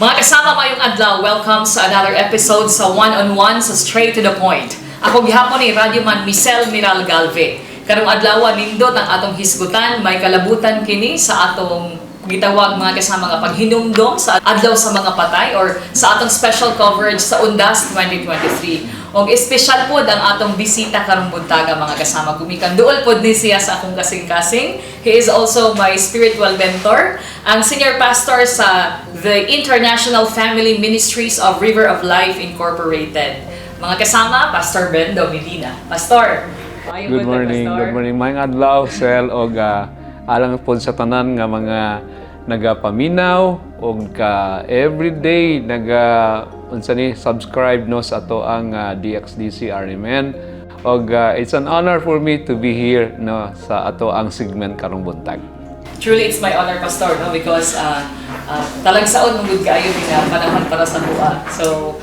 Mga kasama, mayong adlaw, welcome sa another episode sa One-on-One sa Straight to the Point. Ako gihapon ni Radyoman Michelle Miral Galve. Karong adlaw, nindot ang atong hisgutan, may kalabutan kini sa atong gitawag, mga kasama, nga paghinumdom sa adlaw sa mga patay or sa atong special coverage sa Undas 2023. Og espesyal pod ang atong bisita karong buntaga, mga kasama. Gumikan duol pod ni siya sa akong kasing-kasing. He is also my spiritual mentor, ang senior pastor sa the International Family Ministries of River of Life Incorporated. Mga kasama, Pastor Bendo Medina. Pastor, maayong Good buntag, morning, Pastor. Good morning. Maayong adlaw, Sel, og alang pod sa tanan nga mga nagapaminaw og ka everyday naga unsa ni subscribe, no, sa ato ang DXDC RMN. Og it's an honor for me to be here, no, sa ato ang segment karong buntag. Truly, it's my honor, Pastor, no? Because talagsaon man gud kaayo nga panahon para sa akoa. So,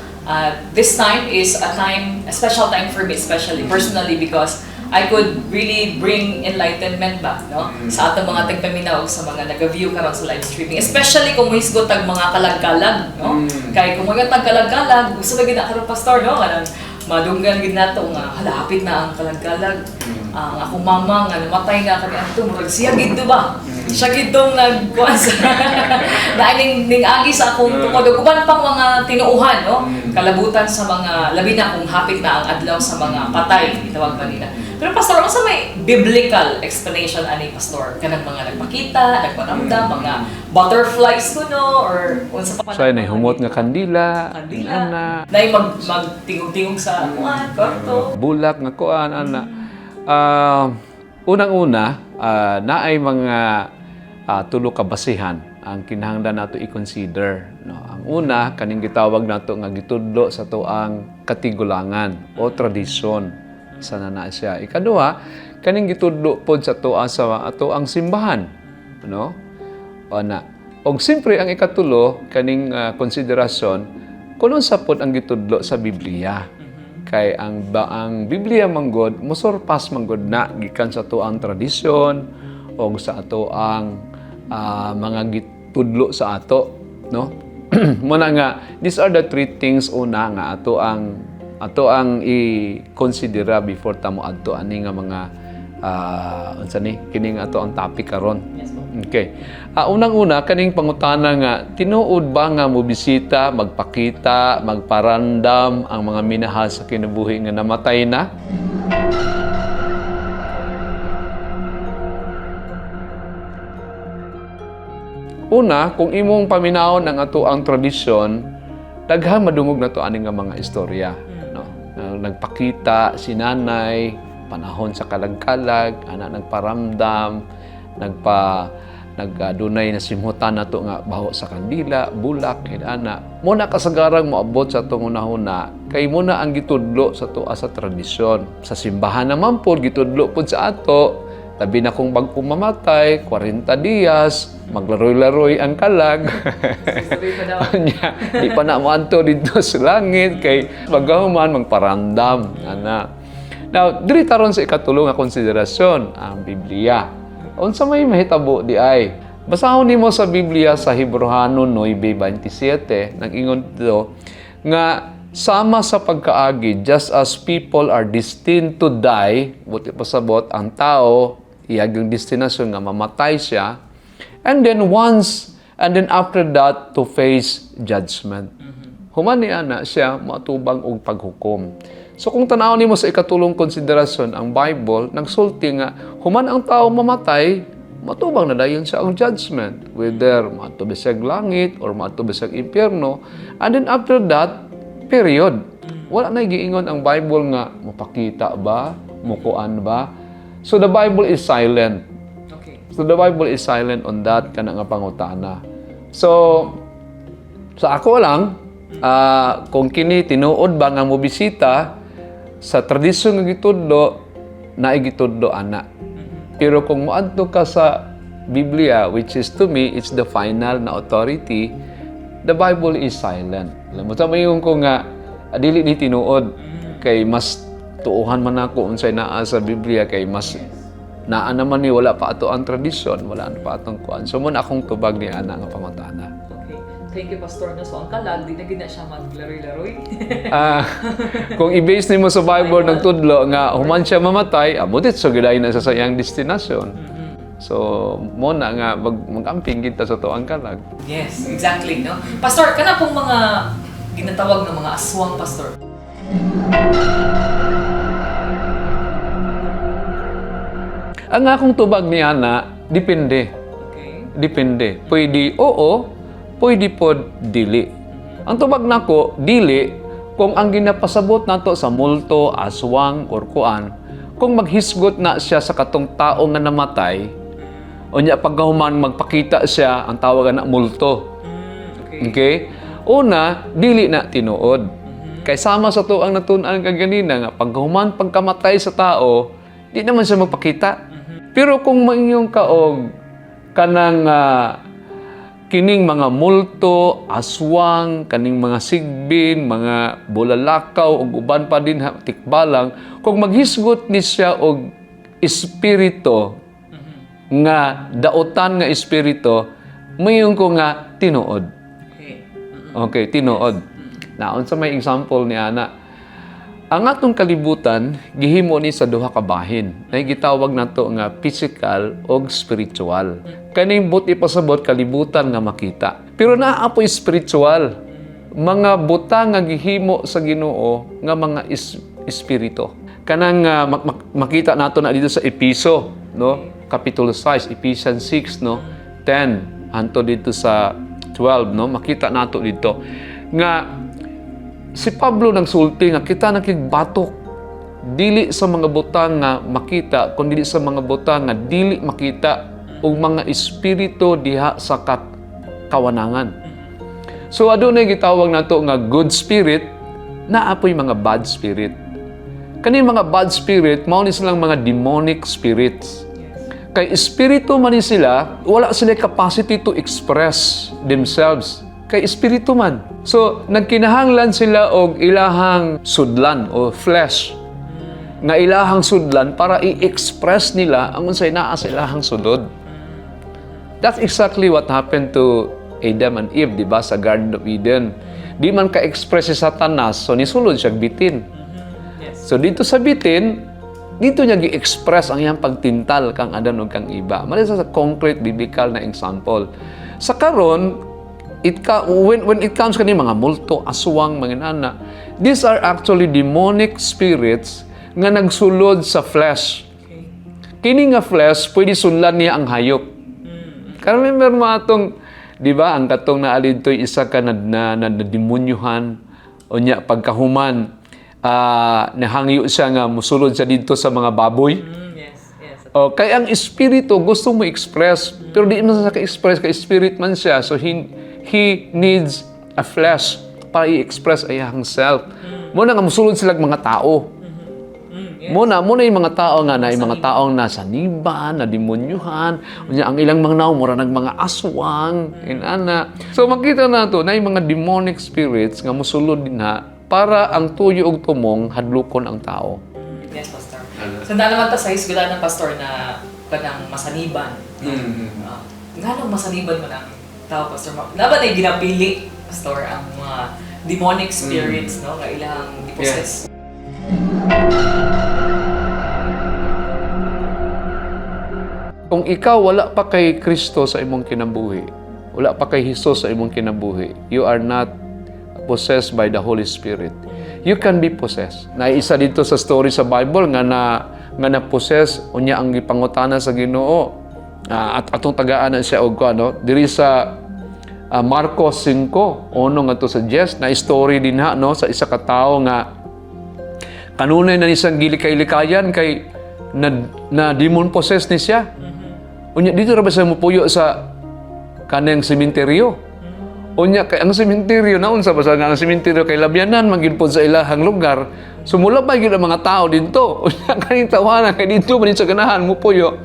this time is a time, a special time for me, especially personally, because I could really bring enlightenment ba, no? Sa atong mga tagpaminaw, sa mga nag-view karon sa live streaming. Especially kung mohisgot tag mga kalag-kalag, no? Kay kung mga tag kalag-kalag, gusto na gid na karon, Pastor, no? Kanang madunggan gid nato nga hala, hapit na ang kalag-kalag. Ang akong mama nga namatay na kani adto, murag siya gid ba? Siya gidtong nagkuan sa naaning ning agi sa akong tukod ug uban pang mga tinuuhan, no? Kalabutan sa mga, labi na kung hapit na ang adlaw sa mga patay, itawag pa nila. Pero Pastor, unsa may biblical explanation ani, Pastor, kanang mga nagpakita, nagparamdam, mga butterflies kuno or unsa pa? So ay humot nga kandila, kandila. Ana, Nay mag magtingog-tingog sa kuan, kwarto. Bulak nga kuan ana. Unang-una, naay mga tulo ka basihan ang kinahanglan nato i-consider, no? Ang una, kaning gitawag nato nga gitudlo sa atoang katigulangan o tradisyon. Isa na na siya. Ikaduha, kaning gitudlo pod sa atoa sa atoang simbahan, no? Ana. Og siyempre ang ikatulo kaning konsiderasyon kung unsa pod ang gitudlo sa Biblia. Kay ang ba ang Biblia manggod mosurpas manggod na gikan sa atoang tradisyon o sa atoang mga gitudlo sa ato, no? Muna nga these are the three things una nga ato ang i-considera before ta mo adto ani nga mga unsa ni kining ato ang topic karon. Yes po. Okay. Unang-una, kaning pangutana nga tinuod ba nga mobisita, magpakita, magparandam ang mga minahal sa kinabuhi nga namatay na? Una, kung imong paminawon ang ato ang tradisyon, daghang madungog na to ani nga mga istorya, no? Nagpakita si nanay panahon sa kalag-kalag, ana, nagparamdam, nagdunay na simhutan nato nga baho sa kandila, bulak, ana. Mo na kasagarang moabot sa atong hunahuna kay mo na ang gitudlo sa atoa sa tradisyon. Sa simbahan naman pod gitudlo pod sa ato, labi na kung bag mamatay, 40 dias, maglaroy-laroy ang kalag. Sorry pa daw. Nya, di pa na moadto dito sa langit kay bagahuman magparandam ana. Now, diri taron sa ikatulo nga konsiderasyon, ang Biblia. Unsa may mahitabo di ay? Basahon nimo sa Biblia sa Hebreohanon 9:27, nag-ingon dito nga sama sa pagkaagi, just as people are destined to die, buti pasabot ang tao iyang destinasyon nga mamatay siya, and then once and then after that to face judgment. Human ni ana siya matubang og paghukom. So kung tan-awon nimo sa ikatulong konsiderasyon, ang Bible nagsulti nga human ang tao mamatay, matubang na dayon siya ang judgment, whether maadto ba siya langit or maadto ba siya impyerno, and then after that period, wala na giingon ang Bible nga mapakita ba, mukuan ba. So the Bible is silent. So the Bible is silent on that kana nga pangutana. So sa ako lang, kung kini tinuod ba nga mobisita, sa tradisyon nga gitudlo, naay gitudlo ana. Pero kung moadto ka sa Biblia, which is to me, it's the final na authority, the Bible is silent. Alam mo, sa mayon ko nga, dili ni tinuod kay mas tuuhan man ako unsay naa sa Biblia kay mas naa naman ni wala pa ato ang tradisyon, wala pa atong kuan. So mo na akong tubag ni ana nga pangutana. Okay. Thank you, Pastor. No? So, ang kalag, di na gina siya maglaroy-laroy. Ah, kung i-base nimo sa Bible nagtudlo nga human siya mamatay, amo so giday na sa iyang destinasyon. So mo na nga mag-amping kita sa tuang kalag. Yes, exactly. No? Pastor, kana pong mga ginatawag ng mga aswang, Pastor. Ang akong tubag niya na depende. Depende. Pwede oo, pwede pod dili. Ang tubag nako dili kung ang ginapasabot nato sa multo, aswang or kuan, kung maghisgot na siya sa katong tao nga namatay, unya pagkahuman magpakita siya, ang tawag na multo. Okay? Una, dili na tinuod. Kay sama sa to ang natun-an kaganina nga pagkahuman pagkamatay sa tao, di naman siya magpakita. Pero kung maingong ka og kanang kining mga multo, aswang, kaning mga sigbin, mga bulalakaw ug uban pa din tikbalang, kung maghisgot ni siya og espiritu nga daotan nga espiritu, mayon ko nga tinuod. Okay, tinuod. Na unsa may example ni ana? Ang atong kalibutan gihimo ni sa duha ka bahin. Nay gitawag nato nga physical og spiritual. Kaning but ipasabot kalibutan nga makita. Pero naa po'y spiritual. Mga butang nga gihimo sa Ginoo nga mga espiritu. Kanang makita nato na dito sa Episo, no? Kapitulo 6, Ephesians 6, no? 10 hanto dito sa 12, no? Makita nato dito nga si Pablo nagsulti nga kita nakigbatok dili sa mga butang nga makita kundi sa mga butang nga dili makita ug mga espiritu diha sa kawanangan. So adunay gitawag nato nga good spirit, naa poy mga bad spirit. Kani mga bad spirit mao ni silang mga demonic spirits. Kay espiritu man ni sila, wala sila capacity to express themselves. Kay espiritu man. So, nagkinahanglan sila og ilahang sudlan o flesh nga ilahang sudlan para i-express nila ang unsay naa sa ilahang sulod. That's exactly what happened to Adam and Eve, di ba, sa Garden of Eden. Di man ka-express si Satanas, so nisulod siya bitin. So dito sa bitin, dito niya gi-express ang iyang pagtintal kang Adan ug kang Eva. Mali sa concrete biblical na example. Sa karon, when it comes kani mga multo, aswang, mga inana, these are actually demonic spirits nga nagsulod sa flesh. Kini nga flesh, pwede sunlan niya ang hayop. Karon remember mo atong, di ba, ang katong naalid to'y isa ka na demonyohan, o niya pagkahuman, nahangyo siya nga musulod siya dito sa mga baboy. Yes. O, kay ang espiritu gusto mo express, pero di man siya ka-express, kay spirit man siya. So he needs a flesh para i-express ayang self. Muna nga musulod sila mga tao. Muna yung mga tao nga na yung mga taong nasa niban, na demonyuhan, unya ang ilang mga naong mura nag mga aswang, inana. So makita nato na yung mga demonic spirits nga musulod din ha para ang tuyo og tumong hadlokon ang tao. Yes, Pastor. So, na naman ta sa hisgutan ng pastor na kanang masaniban. Nga nang masaniban man ang tao, Pastor. Laban ay ginapili, Pastor, ang mga demonic spirits, no? Nga ilang i-possess. Kung ikaw wala pa kay Kristo sa imong kinabuhi, wala pa kay Hesus sa imong kinabuhi, you are not possessed by the Holy Spirit. You can be possessed. Naisa dito sa story sa Bible nga na possess unya ang gipangutana sa Ginoo. At atong tagaan na siya og ano diri sa Marcos 5, uno ngadto sa 10, na story din ha no sa isa ka tawo nga kanunay na nisang gilikay-likayan kay na demon possessed ni siya. Unya dito ra ba siya mupuyo sa kanang sementeryo? Unya kay ang sementeryo naunsa ba sa nga ang sementeryo kay labyanan man gyud pod sa ilahang lugar. So mulabay gyud ang mga tao didto. Unya kaning tawana kay didto man sa ganahan mupuyo.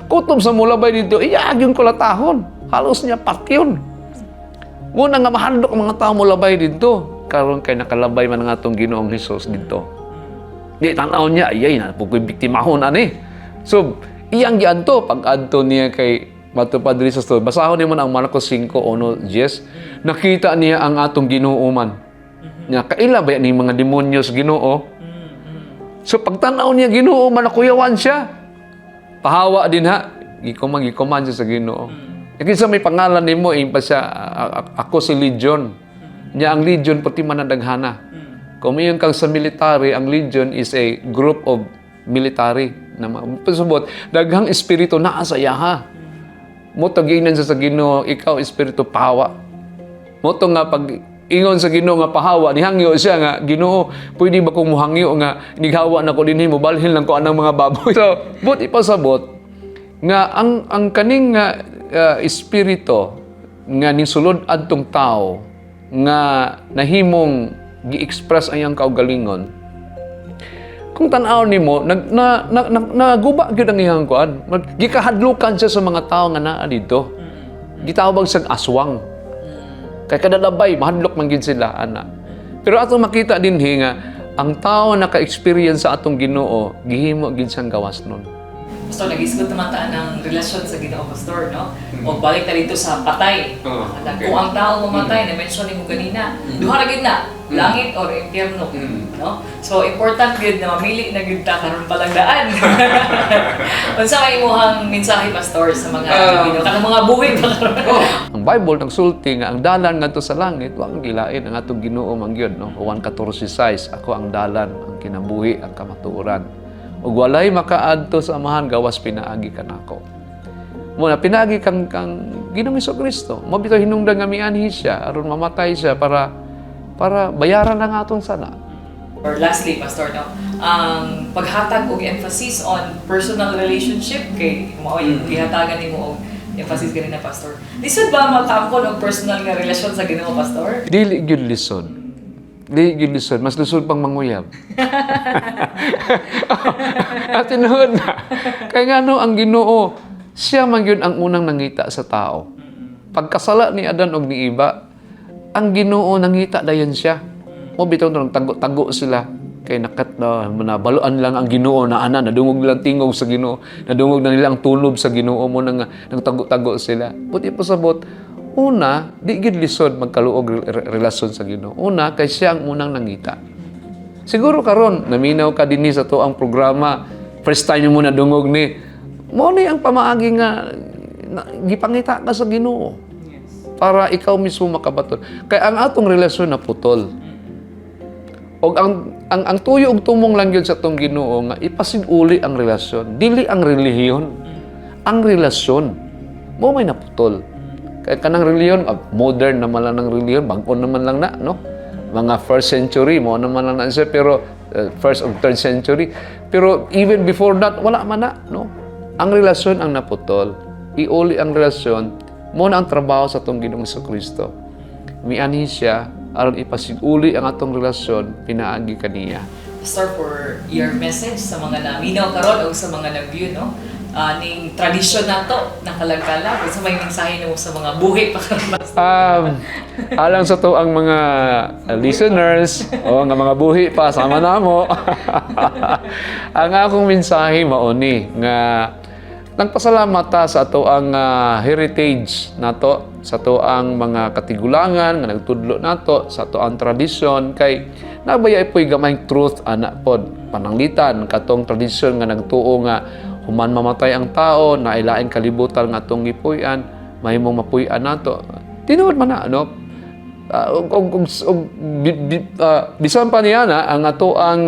Kutob sa mulabay didto, iya gyud kulatahon. Halos niya patyon. Muna nga mahadlok ang mga tao mulabay didto. Karon kay nakalabay man ang atong Ginoong Hesus didto. Di tan-aw niya, ayay na pukoy biktimahon ani. So iyang giadto pag-adto niya kay matupad diri sa story. Basahon nimo ang Marcos 5:1-10. Nakita niya ang atong Ginoo man. Nya kaila ba ni mga demonyo sa Ginoo? So pagtanaw niya Ginoo man, nakuyawan siya. Pahawa din ha. Gikuman siya sa Ginoo. Kinsa may pangalan nimo? Ingon pa siya, "Ako si Legion." Nya ang Legion pati man ang daghana. Kung mayon kang sa military, ang Legion is a group of military na pasubot daghang espiritu naa sa iyaha. Mao to giingnan siya sa Ginoo, "Ikaw espiritu, pahawa." Mao to nga pag ingon sa Ginoo nga pahawa, nihangyo siya nga, "Ginoo, pwede ba kong muhangyo nga nighawa na ko dinhi, mobalhin lang ko anang mga baboy?" So, but ipasabot nga ang kaning nga espiritu nga nisulod adtong tao nga nahimong gi-express ang iyang kaugalingon, kung tan-aw nimo nag na, na, na, naguba gyud ang iyang kuan. Gikahadlukan siya sa mga tao nga naa didto. Gitawag siyang aswang kay kadalabay mahadlok man gid sila ana. Pero atong makita dinhi nga ang tao naka-experience sa atong Ginoo, gihimo gid siyang gawas nun. Pastor, nag-isgot naman ta ng relasyon sa Ginoo, Pastor, no? O balik ta dito sa patay. Oh, okay. Kung ang tao mamatay, na-mention nimo ganina, duha ra gid na, langit or impyerno, no? So important gid na mamili na gid ta karon pa lang daan. Unsa may imong mensahe, Pastor, sa mga Ginoo kanang mga buhi pa karon? Ang Bible nagsulti nga ang dalan ngadto sa langit wa ang gilain, ang atong Ginoo man gyud, no? Juan 14:6, "Ako ang dalan, ang kinabuhi, ang kamatuoran. Ug walay makaadto sa Amahan gawas pinaagi kanako." Mao na pinaagi kang Ginoong Kristo. Mao bitaw hinungdan nga mianhi siya aron mamatay siya para bayaran ang atong sala. Or lastly, Pastor, no, ang paghatag og emphasis on personal relationship kay mao yung gihatagan nimo og emphasis ganina, Pastor. Lisod ba makaangkon og personal nga relasyon sa Ginoo, Pastor? Dili gyud lisod. Dili gyud lisod, mas lisod pang manguyab. At tinuod na. Kaya nga no, ang Ginoo, siya man gyud ang unang nangita sa tao. Pagkasala ni Adan og ni Eva, ang Ginoo nangita dayon siya. Mao bitaw nang tago-tago sila kay nakat na nabaluan lang ang Ginoo na ana, nadungog lang tingog sa Ginoo, nadungog na nila ang tulob sa Ginoo mo nang nagtago-tago sila. Buti pasabot, una, di gid lisod magkaluog relasyon sa Ginoo. Una, kay siya ang unang nangita. Siguro karon naminaw ka dinhi sa atoang programa, first time mo nadungog ni mo ni ang pamaagi nga gipangita ka sa Ginoo para ikaw mismo makabaton. Kay ang atong relasyon na putol. Og ang tuyo og tumong lang gyud sa atong Ginoo nga ipasiguli ang relasyon, dili ang relihiyon. Ang relasyon mo may naputol. Kay kanang relihiyon, modern naman lang ng relihiyon, bag-o naman lang na, no? Mga first century mo naman lang na siya, pero first or third century. Pero even before that, wala man na, no? Ang relasyon ang naputol. Iuli ang relasyon, mo na ang trabaho sa atong Ginoong Kristo. Mianhi siya aron ipasiguli ang atong relasyon pinaagi kaniya. Pastor, for your message sa mga naminaw karon o sa mga nag-view, no? Ning tradisyon nato na kalagkalag, unsa may mensahe nimo sa mga buhi pa karon, Pastor? Alang sa atoang mga listeners o nga mga buhi pa sama namo. Ang akong mensahe mao ni nga nagpasalamat ta sa atoang heritage nato, sa atoang mga katigulangan nga nagtudlo nato sa atoang tradisyon, kay nabaya po'y gamayng truth ana pod. Pananglitan katong tradisyon nga nagtuo nga human mamatay ang tao na ilaing kalibutan nga atong gipuy-an, mahimong mapuy-an nato. Tinuod man na, no? Og bisan pa niya na ang atoang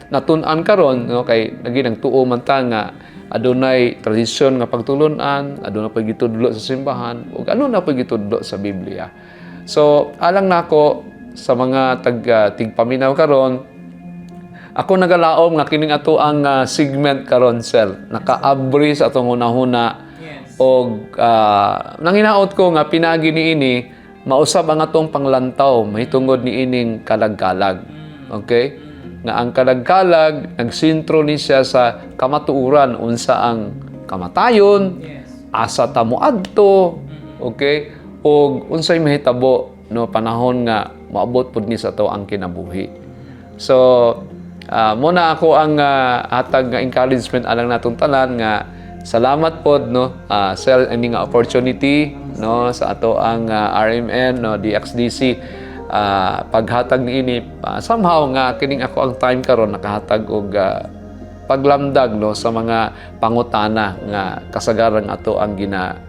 natun-an karon, no, kay lagi nagtuo man ta nga adunay tradisyon nga pagtulun-an, aduna pay gitudlo sa simbahan ug ano na pay gitudlo sa Biblia. So alang nako sa mga tag tigpaminaw karon, ako nagalaom nga kining ato ang segment karon, sir, nakaabri sa atong hunahuna og nanginaot ko nga pinagi niini mausab ang atong panglantaw mahitungod niining kalagkalag. Okay? Nga ang kalagkalag nagsentro ni siya sa kamatuoran, unsa ang kamatayon, asa ta moadto, okay? Og unsay mahitabo no panahon nga moabot pud ni sa ato ang kinabuhi. So, mo na ako ang hatag nga encouragement alang natong tanan nga Salamat pod, no, sir, ini nga opportunity, no, sa ato ang RMN, no, DXDC, paghatag niini, somehow nga kining ako ang time karon nakahatag og paglamdag, no, sa mga pangutana nga kasagaran ato ang gina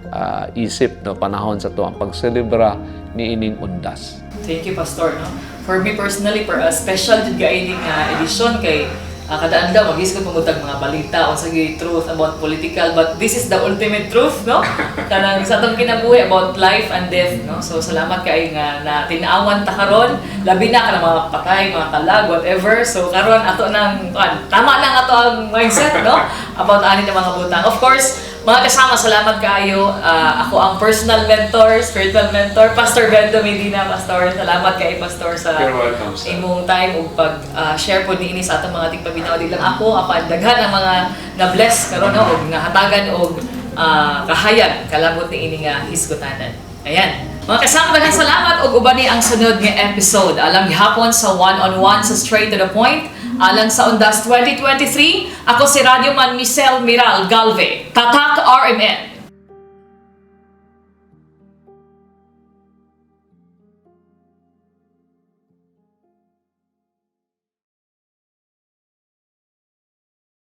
isip, no, panahon sa ato ang pagselebra niining Undas. Thank you, Pastor. No? For me personally, for a special jud kaayo ning edisyon kay kada adlaw maghisgot mangutag mga balita unsa gyud truth about political, but this is the ultimate truth, no, kanang sa atong kinabuhi about life and death, no? So salamat kaayo nga na tinaawan ta karon, labi na kanang mga patay, mga kalag, whatever. So karon ato nang kuan, tama lang ato ang mindset, no, about ani ng mga butang. Of course, mga kasama, salamat kaayo. Ako ang personal mentor, spiritual mentor, Pastor Bendo Medina. Pastor, salamat kay Pastor sa You're welcome, sir. Imong time ug pag share po niini sa atong mga tigpaminaw. Di lang ako, apan daghan ang mga na-bless karon, no, ug nahatagan og kahayag kalabot niini nga hisgutanan. Ayan. Mga kasama, daghang salamat ug ubani ang sunod nga episode. Alang gihapon sa one-on-one sa Straight to the Point. Alang sa Undas 2023, ako si Radyo Man Michelle Miral Galve. Tatak RMN.